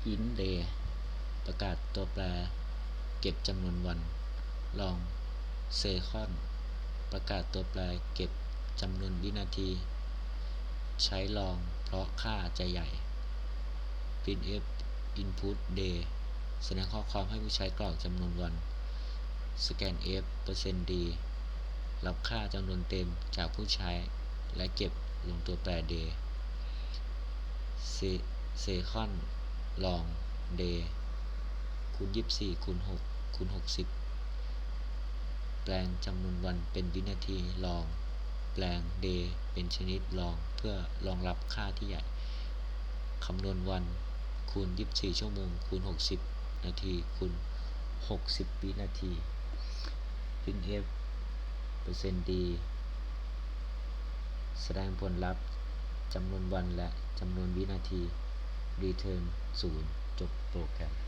print day ປະກາດຕົວແປເກັບຈຳນວນວັນ. long second ປະກາດຕົວແປເກັບຈຳນວນວິນາທີ. ໃຊ້ long ເພາະຄ່າຈະໃຫຍ່. printf input day ສະແດງຂໍ້ຄວາມໃຫ້ຜູ້ໃຊ້ກອກຈຳນວນວັນ. scanf percent d ຮັບຄ່າຈຳນວນເຕັມຈາກຜູ້ໃຊ້ ແລະ ເກັບລົງຕົວແປ day. se- second long day ຄູນ ຊາວສີ່ ຄູນ ຫົກ ຄູນ ຫົກສິບ. ແປງຈຳນວນວັນເປັນວິນາທີ. long ແປງ day ເປັນຊະນິດ long ເພື່ອຮອງຮັບຄ່າທີ່ໃຫຍ່. ຄຳນວນວັນ ຄູນ ຊາວສີ່ ຊົ່ວໂມງ ຄູນ ຫົກສິບ ນາທີ ຄູນ ຫົກສິບ ວິນາທີ. printf percent d ສະແດງຜົນລັບຈຳນວນວັນ ແລະ ຈຳນວນວິນາທີ. return ສູນ. ຈົບໂປຣແກຣມ.